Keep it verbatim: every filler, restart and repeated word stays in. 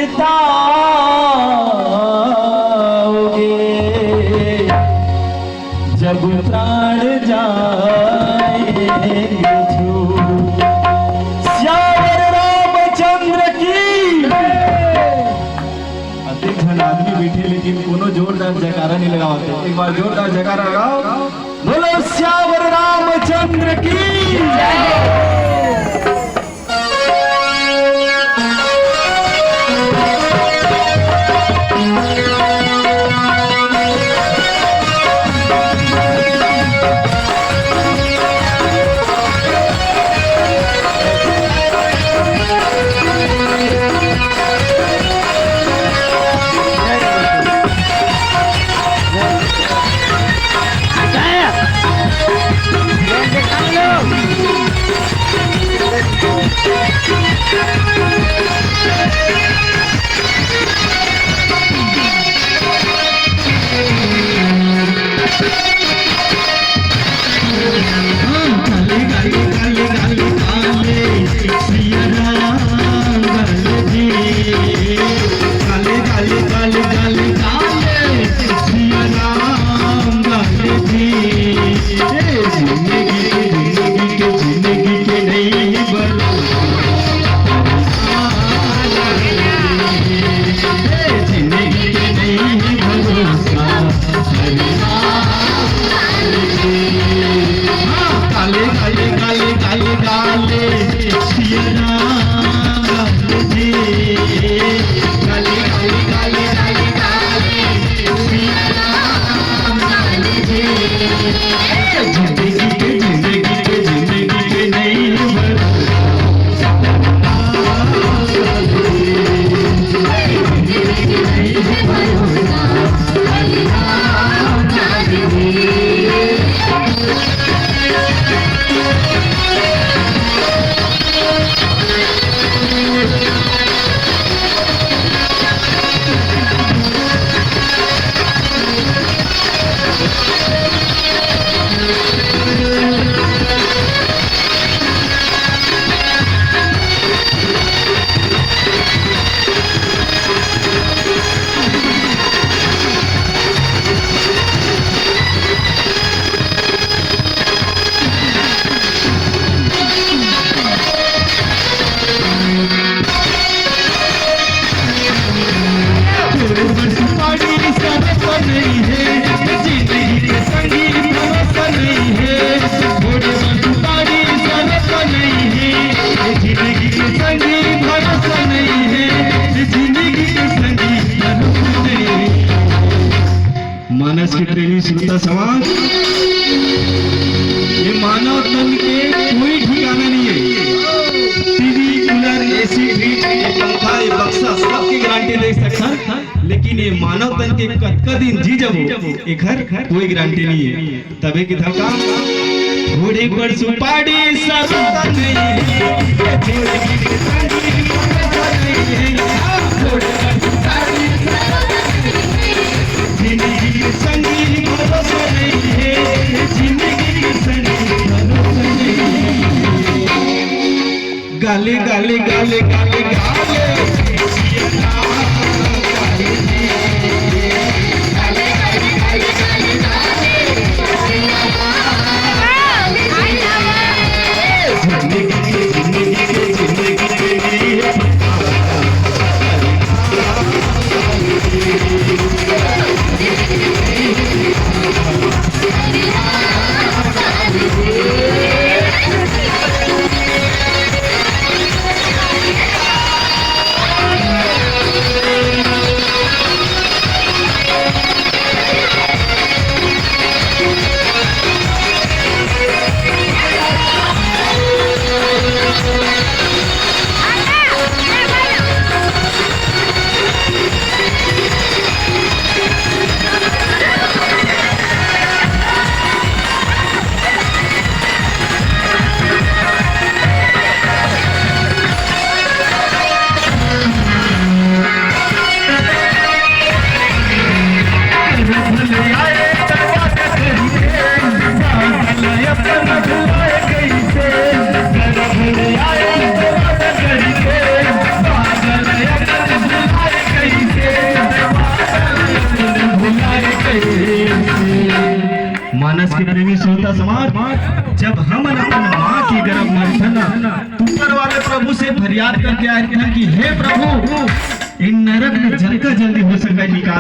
पछताओगे जब प्राण जाएंगे छूट। सियावर रामचंद्र की। अतेक झन आदमी बैठे, लेकिन कोनो जोरदार जयकारा नहीं लगावत हे। एक बार जोरदार जयकारा लगाओ, बोलो सियावर रामचंद्र की। मानस के प्रेमी श्रोता समाज, ये मानव तन के कोई ठिकाना नहीं है। टीवी, कूलर, एसी, फ्रिज, ये पंखा, ये बक्सा, सबके गारंटी दे सकथन, लेकिन ये मानव तन के कतका दिन जी जबो, एखर कोई गारंटी नहीं है। तभे के धमका, थोड़े पर सुपारी सस्ता नहीं है, थोड़े की संगी सस्ता नहीं है, थोड़े पर सुपारी सस्ता नहीं है, जिंदगी के संगी भरोसा नहीं है, जिंदगी के संगी भरोसा नहीं है। गाले, गाले, गाले, गाले, गाले। आज के प्रेमी श्रोता समाज, जब हमन अपन माँ के गर्भ में रहिथन ना, ऊपर वाले प्रभु से फरियाद करके आए रहिथन कि हे प्रभु, इन नरक में जतका जल्दी हो सके निकाल।